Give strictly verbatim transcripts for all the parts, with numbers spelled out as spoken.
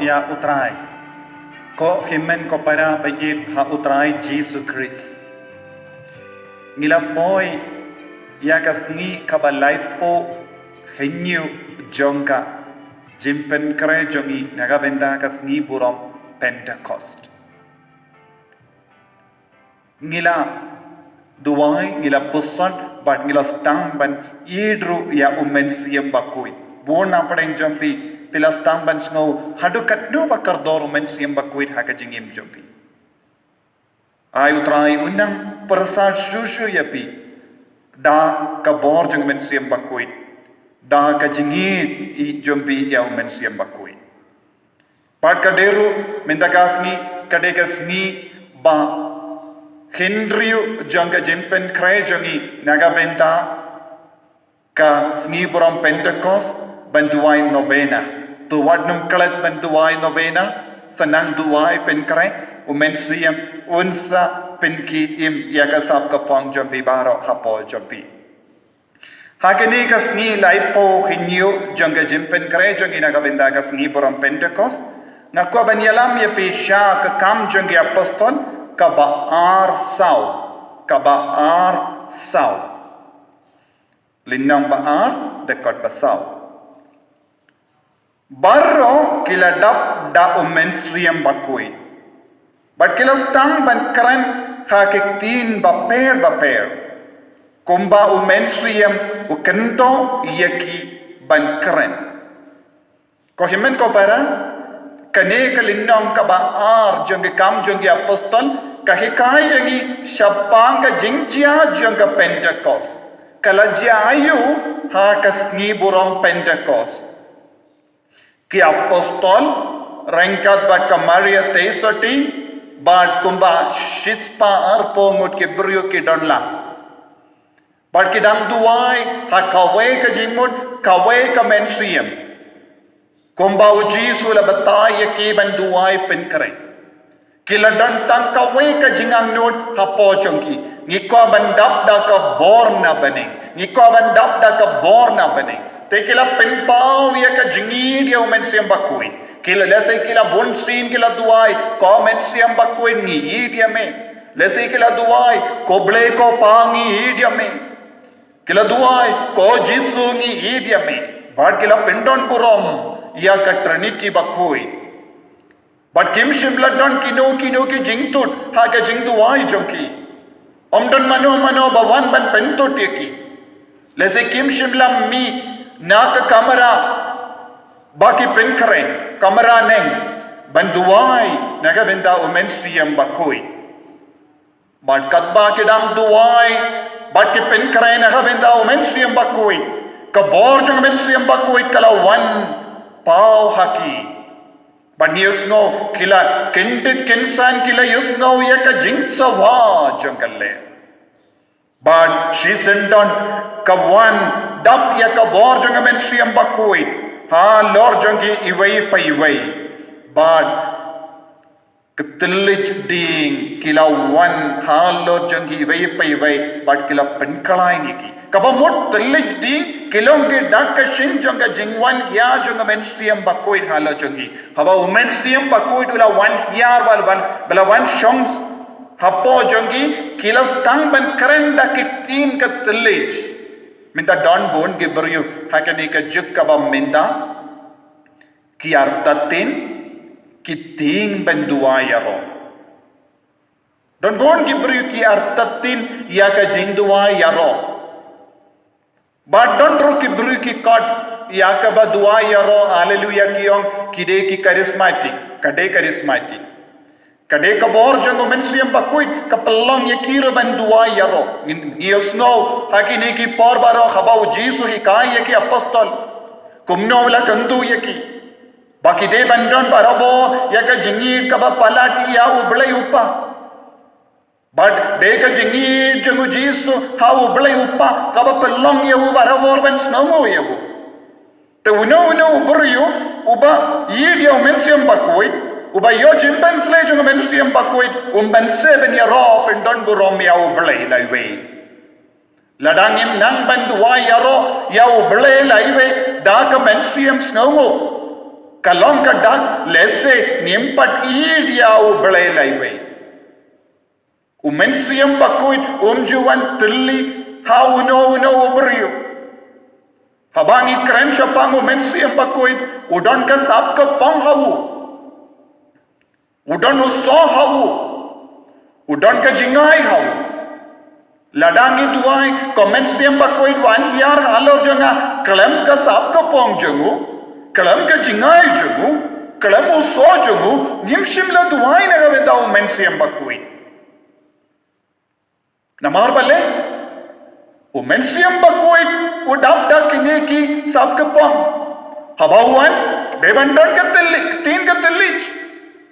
Ïa U Trai. Ko hynmen ko para ba ïeit ha U Trai Jisu Khrist. Ngi la poi ïa ka sngi kaba laiphew hynñiew jong ka jingpynkhreh jong ngi na ka bynta ka sngi burom Pentecost. Ngi la duwai, ngi la puson, bad ngi la sdang ban ïeit ruh ïa U Mynsiem Bakhuid. Bun na pdeng jong phi, phi la sdang ban sngew haduh katno ba kordor U Mynsiem Bakhuid ha ka jingim jong phi. Ai U Trai un nang pyrsad shuh shuh ïa phi da ka bor jong U Mynsiem Bakhuid, da ka jingïeit jong phi ïa U Mynsiem Bakhuid. Bad ka dei ruh mynta ka sngi, ka dei ka sngi ba hynriew jong ka jingpynkhreh jong ngi na ka bynta ka sngi burom Pentecost, ban duwai novena. To wat nym klet ban duwai novena, sa nang duwai pynkhreh, U Mynsiem un sa pynkhie im ïa ka sap ka phong jong phi baroh hapoh jong phi. Ha kane ka sngi laiphew hynñiew jong ka jingpynkhreh jong ngi na ka bynta ka sngi burom Pentecost, nga kwah ban ïalam ïa phi sha ka Kam jong ki Apostol, kaba ar saw, kaba ar saw. Lynnong ba ar, dkhot ba saw. Baroh ki la dap da U Mynsiem Bakhuid, bad ki la sdang ban kren ha ki ktien bapher bapher, kumba U Mynsiem u kyntu ïa ki ban kren. Ko hynmen ko para, kane ka lynnong kaba ar jong ka Kam jong ki Apostol ka hikai ïa ngi shaphang ka jingjia jong ka Pentecost. Ka la jia aïu ha ka sngi burom Pentecost? Ki Apostol, ryngkat bad ka Maria Theisotti, bad kumba shispah arphew ngut ki briew ki don lang. Bad ki dang duwai ha kawei ka jingmut, kawei ka mynsiem. Kumba U Jisu u la batai ïa ki ban duwai pynkhreh. Ki la don tang kawei ka jingangnud hapoh jong ki. Ngi kwah ban dap da ka bor na bneng. Ngi kwah ban dap da ka bor na bneng. Te ki la pynpaw ïa ka jingïeit ïa U Mynsiem Bakhuid. Ki la, lehse ki la bunsien ki la duwai, ko Mynsiem Bakhuid ngi ïeit ïa me. Lehse ki la duwai, ko Blei ko Pa ngi ïeit ïa me. Ki la duwai, ko Jisu ngi ïeit ïa me. Bad ki la pyndon burom ïa ka Trinity Bakhuid. Bad kim shym la don kino kino ki jingtut ha ka jingduwai jong ki. Ym don mano mano ba wan ban pyntut ïa ki. Lehse kim shym la mih na ka kamra ba ki pynkhreh, kamra neng, ban duwai na ka bynta U Mynsiem Bakhuid. Bad katba ki dang duwai bad ki pynkhreh na ka bynta U Mynsiem Bakhuid, ka bor jong U Mynsiem Bakhuid ka la wan paw ha ki. Bad ngi ïohsngew ki la kyndit kynsan, ki la ïohsngew ïa ka jingsawa jong ka Leh. Bad shisien don ka wan dap ïa ka bor jong U Mynsiem Bakhuid halor jong ki iwei pa iwei. Bad ka thylliej ding ki la wan halor jong ki iwei pa iwei, bad ki la pynkhlaiñ ïa ki. Kaba mut thylliej ding ki long ki da ka shin jong ka jingwan hiar jong U Mynsiem Bakhuid halor jong ki. Haba U Mynsiem Bakhuid u la wan hiar, ba la wan, ba la wan shong hapoh jong ki, ki la sdang ban kren da ki ktien ka thylliej. Mynta don bun ki briew ha kane ka juk kaba mynta, ki artatien ki tieng ban duwai ïaroh. Don bun ki briew ki artatien ïa ka jingduwai ïaroh. Bad don ruh ki briew ki khot ïa kaba duwai ïaroh, haleluya, ki ong ki dei ki charismatic, ka dei charismatic. Ka dei ka bor jong U Mynsiem Bakhuid ka pynlong ïa ki ruh ban duwai ïaroh. Ngi, ngi ïohsngew ha kine ki por baroh haba U Jisu u hikai ïa ki apostol kumno u la kyntu ïa ki. Ba ki dei ban don barabor ïa ka jingïeit kaba palat ïa U Blei U Kpa. Bad dei ka jingïeit jong U Jisu ha U Blei U Kpa kaba pynlong ïa u barabor ban sngewnguh ïa u. Te uno uno u briew uba ïeit ïa U Mynsiem Bakhuid, uba ïoh jingpynshlei jong U Mynsiem Bakhuid, um ban sngewbha ban ïaroh pyndon burom ïa U Blei laiwei. Lada ngim nang ban duwai ïaroh ïa U Blei laiwei da ka mynsiem sngewnguh, Ka long ka dak lehse ngim pat ïeit ïa U Blei laiwei. U Mynsiem Bakhuid um ju wan tylli ha uno uno u briew. Haba ngi kren shaphang U Mynsiem Bakhuid, u don ka sap ka pong ha u. U don u soh ha u. U don ka jingai ha u. Lada ngi duwai, ko Mynsiem Bakhuid wan hiar halor jong nga, khlem ka sap ka pong jong u, khlem ka jingai jong u, khlem u soh jong u, ngim shym la duwai na ka bynta U Mynsiem Bakhuid. Namar balei? U Mynsiem Bakhuid u dap da kine ki sap ka pong. Haba u wan, dei ban don ka thylliej, ktien ka thylliej.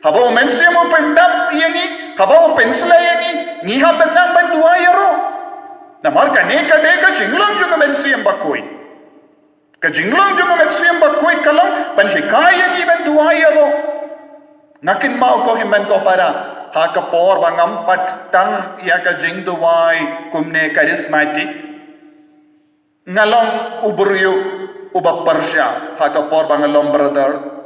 Haba U Mynsiem u pyndap ïa ngi, haba u pynsleh ïa ngi, ngi hap ban nang ban duwai ïaroh. Namar kane ka dei ka jinglong jong U Mynsiem Bakhuid. Ka jinglong jong U Mynsiem Bakhuid ka long ban hikai ïa ngi ban duwai ïaroh. Nga kynmaw ko hynmen ko para, ha ka por ba ngam pat sdang ïa ka jingduwai kumne charismatic, nga long u briew uba pyrshah ha ka por ba nga long brother.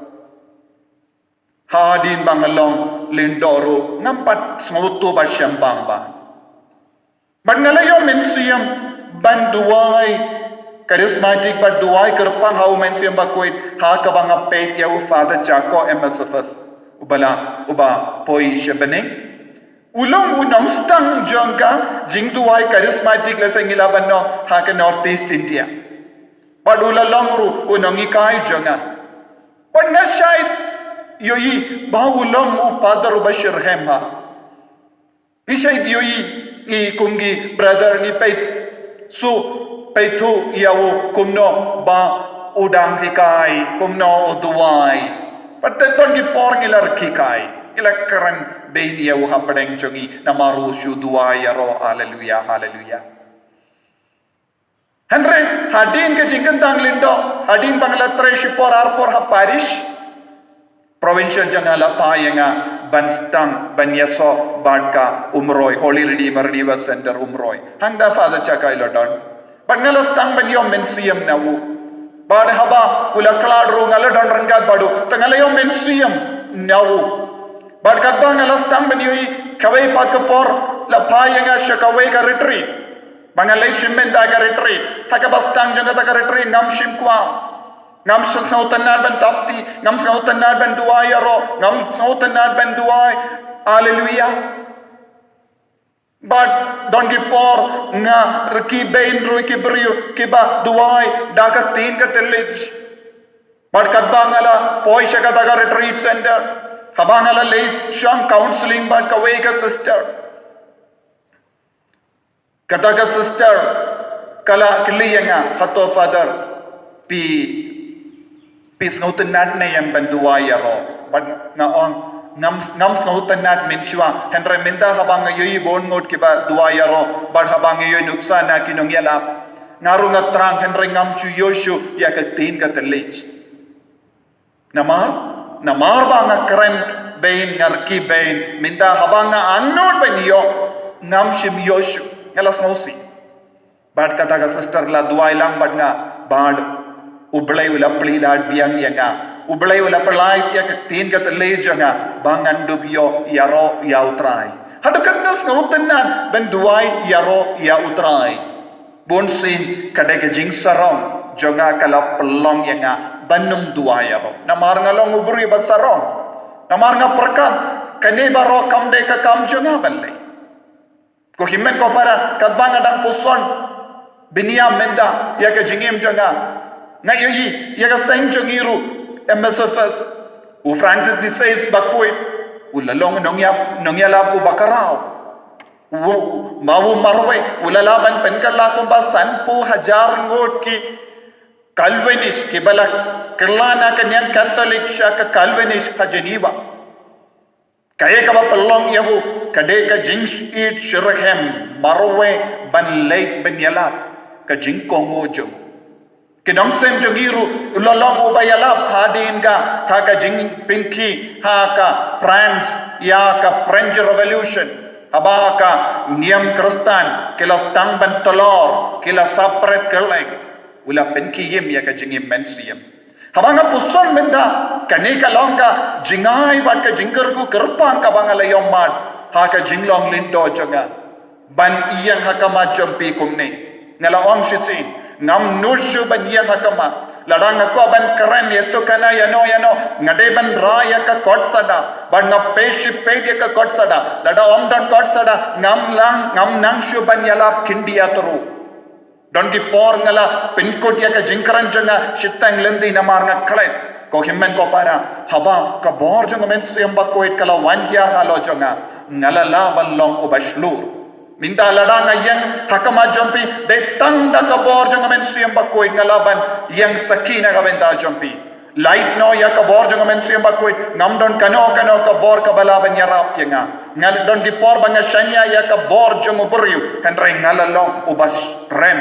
Hadien ba nga long lyngdoh ruh ngam pat sngewthuh ba sngewbang ba. Bad nga la ïoh mynsiem ban duwai charismatic, ban duwai kyrpang ha U Mynsiem Bakhuid ha kaba nga peit ïa u Father Chako M S F S, uba la, uba poi sha bneng. U long u nongsdang jong ka jingduwai charismatic lehse ngi lah ban ong ha ka North East India. Bad u la long ruh u nonghikai jong nga. Bad nga shait ïohi ba u long u Father uba shitrhem ha. Ngi shait ïohi, ngi kum ki brother ngi peit suk, peit thuh ïa u kumno ba u dang hikai, kumno u duwai. Bad te don ki por ngi la rkhie kai, ngi la kren beiñ ïa u hapdeng jong ngi, namar u shu duwai ïaroh, haleluya, haleluya. Hynrei hadien ka jingkyntang lyngdoh, hadien ba nga la trei shipor arpor ha parish, provincial jong nga la phah ïa nga ban sdang ban ïasoh bad ka Umroi, Holy Redeemer Revival Center Umroi. Hangta Father Chaka i la don. Bad nga la sdang ban ïoh mynsiem na u. Bad haba u la khlad ruh nga la don ryngkat bad u, te nga la ïoh mynsiem na u. Bad katba nga la sdang ban ïohi, kawei pat ka por la phah ïa nga sha kawei ka retreat. Ba nga leit shim bynta ka retreat. Ha kaba sdang jong kata ka retreat ngam shym kwah. Ngam sngewtynnad ban tap kti, ngam sngewtynnad ban duwai ïaroh, ngam sngewtynnad ban duwai. Haleluya. Bad don ki por nga rkhie beiñ ruh ïa ki briew kiba duwai da ka ktien ka thylliej. Bad katba nga la poi sha kata ka retreat center, haba nga la leit shong counseling bad kawei ka sister. Kata ka sister ka la kylli ïa nga, hato Father, phi, phi sngewtynnad ne em ban duwai ïaroh? Bad nga ong, ngam, ngam sngewtynnad mynshuwa, hynrei mynta haba nga ïohi bun ngut kiba duwai ïaroh, bad haba nga ïohi nuksa na ki nongïalap, nga ruh nga thrang, hynrei ngam shu ïoh shuh ïa ka ktien ka thylliej. Namar, namar ba nga kren beiñ, nga rkhie beiñ, mynta haba nga angnud ban ïoh, ngam shym ïoh shuh, nga la sngewsih. Bad kata ka sister la duwai lang bad nga, bad U Blei u la plie lad biang ïa nga. U Blei u la pynlait ïa ka ktien ka thylliej jong nga, ba ngan dup ïoh ïaroh ïa U Trai. Haduh katno sngewtynnad ban duwai ïaroh ïa U Trai. Bunsien ka dei ka jingsarong jong nga ka la pynlong ïa nga ban ym duwai ïaroh. Namar nga long u briew ba sarong. Namar nga pyrkhat kane baroh kam dei ka kam jong nga ban leh. Ko hynmen ko para, katba nga dang puson bniah mynta ïa ka jingim jong nga, nga ïohi ïa ka seng jong ngi ruh, M S F S, u Francis de Sales Bakhuid, u la long nongïap, nongïalap uba khraw. U, ma u marwei, u la lah ban pynkylla kumba sanphew hajar ngut ki Calvinist kiba la kylla na ka ñiang Catholic sha ka Calvinist ha Geneva. Kaei kaba pynlong ïa u, ka dei ka jingshit shitrhem marwei ban leit ban ïalap, ka jingkohnguh jong u. Ki nongsem jong ngi ruh, u la long uba ïalap hadien ka, ha ka jingpynkhie ha ka France ïa ka French Revolution. Haba ka niam Khristan ki la sdang ban tlor, ki la sah pret kylleng, u la pynkhie im ïa ka jingim mynsiem. Haba nga puson mynta, kane ka long ka jingai bad ka jingkyrkhu kyrpang kaba nga la ïoh mad ha ka jinglong lyngdoh jong nga. Ban ïeng ha khmat jong phi kumne. Nga la ong shisien, ngam nud shuh ban ïeng ha khmat. Lada nga kwah ban kren ïa tu kana ïa no ïa no, nga dei ban rah ïa ka kot sada. Bad nga peit shi peit ïa ka kot sada. Lada ym don kot sada, ngam nang, ngam nang shuh ban ïalap khyndiat ruh. Don ki por nga la pynkut ïa ka jingkren jong nga shiteng lynti namar nga klet. Ko hynmen ko para, haba ka bor jong u Mynsiem Bakhuid ka la wan hiar halor jong nga, nga la lah ban long uba shlur. Mynta lada nga ïeng ha khmat jong phi, dei tang da ka bor jong u Mynsiem Bakhuid nga lah ban ïeng sakhi na ka bynta jong phi. Lait noh ïa ka bor jong u Mynsiem Bakhuid, ngam don kano kano ka bor kaba lah ban ïarap ïa nga. Nga don ki por ba nga shaniah ïa ka bor jong u briew, hynrei nga la long uba rem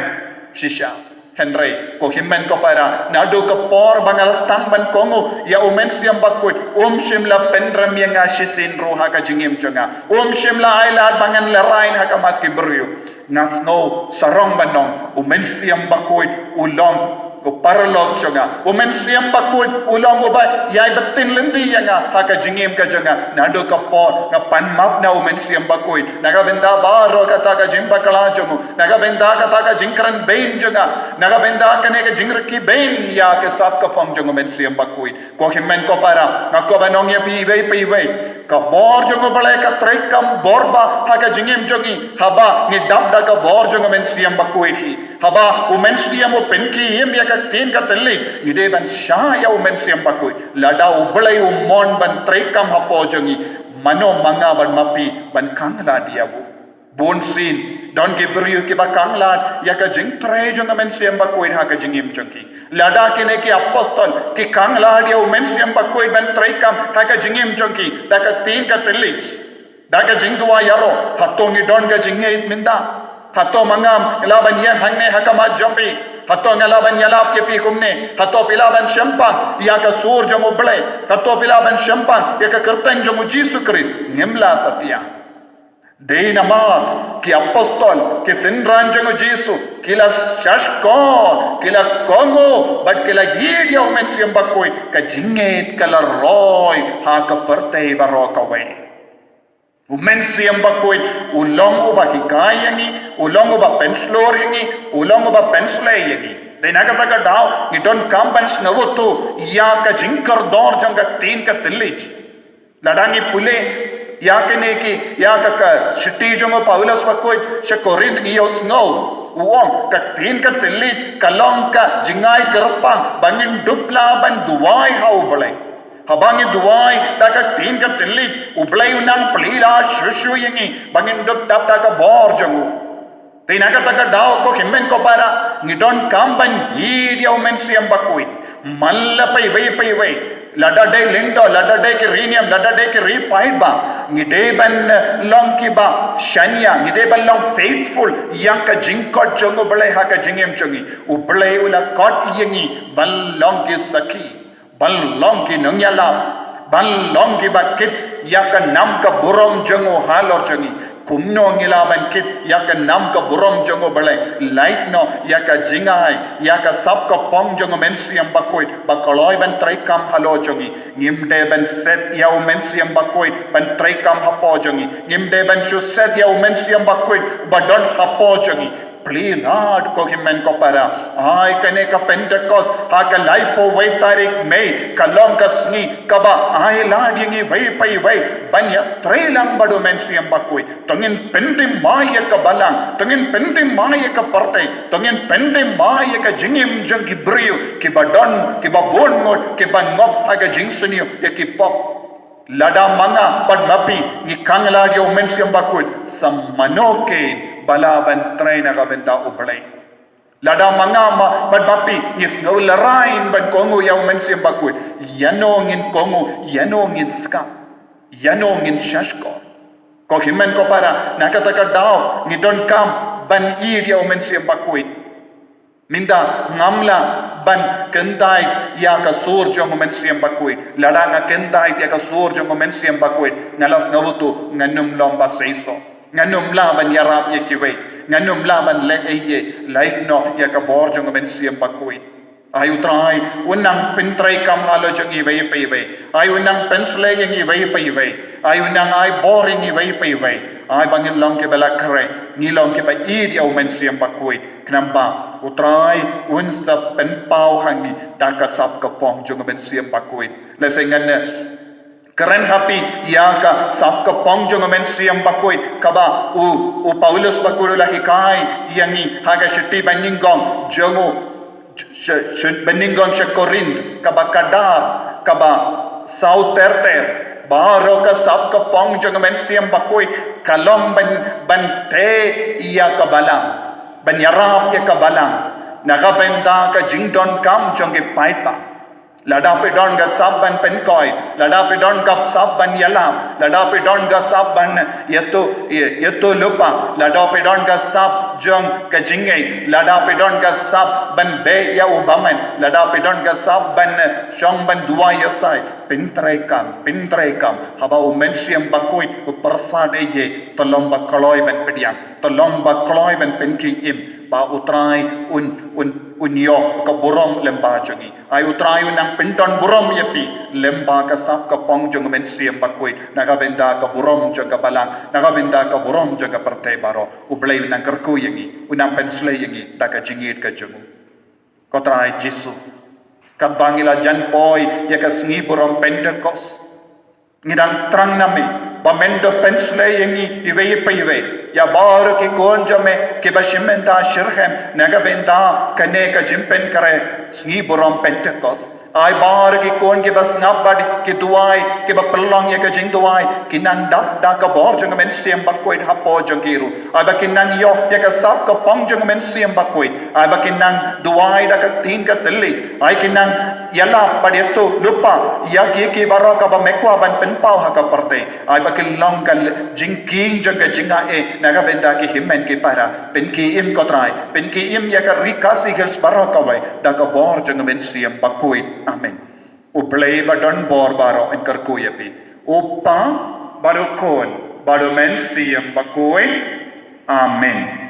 shisha. Hynrei ko hynmen ko para, naduh ka por ba nga la sdang ban kohnguh ïa u Mynsiem Bakhuid, um shym la pynrem ïa nga shisien ruh ha ka jingim jong nga. Um shym la ailad ba ngan lehraiñ ha khmat ki briew. Nga sngew sarong ban ong, u Mynsiem Bakhuid u long u paralok jong nga. U Mynsiem Bakhuid u long uba ïai btin lynti ïa nga ha ka jingim ka jong nga. Naduh ka por nga pan map na u Mynsiem Bakhuid na ka bynta baroh kata ka jingbakla jong u, na ka bynta kata ka jingkren beiñ jong nga, na ka bynta kane ka jingrkhie beiñ ïa ka sap ka phong jong u Mynsiem Bakhuid. Ko hynmen ko para, nga kwah ban ong ïa phi iwei pa iwei, ka bor jong u Blei ka treikam bor bha ha ka jingim jong ngi haba ngi dap da ka bor jong u Mynsiem Bakhuid hi. Haba u Mynsiem u pynkhie im ïa ka ktien ka thylliej, ngi dei ban shah ïa u Mynsiem Bakhuid. Lada u Blei u mon ban treikam hapoh jong ngi, mano ma nga bad ma phi ban khanglad ïa u? Bunsien don ki briew kiba khanglad ïa ka jingtrei jong u Mynsiem Bakhuid ha ka jingim jong ki. Lada kine ki apostol ki khanglad ïa u Mynsiem Bakhuid ban treikam ha ka jingim jong ki da ka ktien ka thylliej, da ka jingduwai ïaroh, hato ngi don ka jingngeit mynta? Hato ma nga lah ban ïeng hangne ha khmat jong phi? Hato nga lah ban ïalap ïa phi kumne? Hato phi lah ban shemphang ïa ka sur jong u Blei? Hato phi lah ban shemphang ïa ka kyrteng jong u Jisu Khrist? Ngim lah satia. Dei namar ki apostol, ki synran jong u Jisu, ki la shahshkor, ki la kohnguh bad ki la ïeit ïa u Mynsiem Bakhuid, ka jingngeit ka la roi ha ka pyrthei baroh kawei. U Mynsiem Bakhuid u long uba hikai ïa ngi, u long uba pynshlur ïa ngi, u long uba pynshlei ïa ngi. Dei na kata ka daw ngi donkam ban sngewthuh ïa ka jingkordor jong ka ktien ka thylliej. Lada ngi pule ïa kine ki, ïa ka, ka shithi jong u Paulus Bakhuid sha Korinth, ngi ïohsngew u ong ka ktien ka thylliej ka long ka jingai kyrpang ba ngin dup lah ban duwai ha u Blei. Haba ngi duwai da ka ktien ka thylliej, u Blei u nang plie lad shuh shuh ïa ngi ba ngin dup dap da ka bor jong u. Te na kata ka daw ko hynmen ko para, ngi donkam ban ïeit ïa u Mynsiem Bakhuid. Man la pa iwei pa iwei, lada dei lyngdoh, lada dei ki ri niam, lada dei ki ri paidbah, ngi dei ban, eh, long kiba shaniah, ngi dei ban long faithful ïa ka jingkhot jong u Blei ha ka jingim jong ngi. U Blei u la khot ïa ngi ban long ki sakhi, ban long ki nongïalap, ban long kiba kit ïa ka nam ka burom jong u halor jong ngi. Kumno ngi lah ban kit ïa ka nam ka burom jong u Blei? Lait noh ïa ka jingai, ïa ka sap ka phong jong u Mynsiem Bakhuid ba kloi ban treikam halor jong ngi. Ngim dei ban set ïa u Mynsiem Bakhuid ban treikam hapoh jong ngi. Ngim dei ban shu set ïa u Mynsiem Bakhuid ba don hapoh jong ngi. Plie lad ko hynmen ko para. Ai kane ka Pentecost ha ka laiphew wei tarik Mei ka long ka sngi kaba ai lad ïa ngi iwei pa iwei ban ïatrei lang bad u Mynsiem Bakhuid. To ngin pynthymmai ïa ka balang, to ngin pynthymmai ïa ka pyrthei, to ngin pynthymmai ïa ka jingim jong ki briew kiba don, kiba bun ngut, kiba ngop ha ka jingsniew ïa ki pop. Lada ma nga bad ma phi ngi khanglad ïa u Mynsiem Bakhuid, sa mano kein ba lah ban trei na ka bynta u Blei? Lada ma nga ma, bad ma phi ngi sngew lehraiñ ban kohnguh ïa u Mynsiem Bakhuid, ïano ngin kohnguh, ïano ngin skhem, ïano ngin shahshkor? Ko hynmen ko para, na kata ka daw ngi donkam ban ïeit ïa u Mynsiem Bakhuid. Mynta ngam lah ban kyntait ïa ka sur jong u Mynsiem Bakhuid. Lada nga kyntait ïa ka sur jong u Mynsiem Bakhuid, nga la sngewthuh ngan ym long ba seisoh. Ngan ym lah ban ïarap ïa kiwei. Ngan ym lah ban leh ei ei. Lait noh ïa ka bor jong u Mynsiem Bakhuid. Ai U Trai un nang pyntreikam halor jong iwei pa iwei. Ai un nang pynsleh ïa ngi iwei pa iwei. Ai un nang ai bor ïa ngi iwei pa iwei. Ai ba ngin long kiba la khreh, ngi long kiba ïeit ïa U Mynsiem Bakhuid. Khnang ba U Trai un sa pynpaw ha ngi da ka sap ka pong jong U Mynsiem Bakhuid. Lehse ngan, eh, kren ha phi ïa ka sap ka pong jong U Mynsiem Bakhuid kaba u, u Paulus bakhuid u la hikai ïa ngi ha ka shithi banyngkong jong u, sh-, sh-, banyngkong sha Korinth, kaba khadar, kaba saw ter ter. Baroh ka sap ka pong jong U Mynsiem Bakhuid ka long ban, ban tei ïa ka balang, ban ïarap ïa ka balang na ka bynta ka jingdonkam jong ki paidbah. Lada phi don ka sap ban pynkoi, lada phi don ka sap ban ïalap, lada phi don ka sap ban ïathuh, ïa-, ïathuhlypa, lada phi don ka sap jong ka jingngeit, lada phi don ka sap ban beh ïa u bymman, lada phi don ka sap ban, eh, shong ban duwai ïa sai, pyntreikam, pyntreikam. Haba U Mynsiem Bakhuid u pyrsad ïa ngi, to long ba kloi ban pdiang, to long ba kloi ban pynkhie im, ba U Trai un, un, un ïoh ka burom lyngba jong ngi. Ai U Trai un nang pyndon burom ïa phi lyngba ka sap ka pong jong U Mynsiem Bakhuid, na ka bynta ka burom jong ka balang, na ka bynta ka burom jong ka pyrthei baroh. U Blei un nang kyrkhu ïa ngi, un nang pynsleh ïa ngi da ka jingïeit ka jong u. Ko Trai Jisu, katba ngi la jan poi ïa ka sngi burom Pentekost, ngi dang thrang na me ba men da pynsleh ïa ngi iwei pa iwei, ïa baroh ki khun jong me kiba shim bynta shitrhem na ka bynta kane ka jingpynkhreh sngi burom Pentekost. Ai baroh ki khun kiba sngap bad ki duwai, kiba pynlong ïa ka jingduwai, kin nang dap da ka bor jong U Mynsiem Bakhuid hapoh jong ki ruh. Ai ba kin nang ïoh ïa ka sap ka pong jong U Mynsiem Bakhuid. Ai ba kin nang duwai da ka ktien ka thylliej. Ai kin nang ïalap bad ïathuhlypa ïa ki, ki baroh kaba me kwah ban pynpaw ha ka pyrthei. Ai ba kin long ka l-, jingkieng jong ka jingaiei na ka bynta ki hynmen ki para. Pynkhie im ko Trai, pynkhie im ïa ka Ri Khasi Hills baroh kawei da ka bor jong U Mynsiem Bakhuid. Amen. U Blei ba don bor baroh un kyrkhu ïa phi. U Kpa, bad U Khun, bad U Mynsiem Bakhuid. Amen.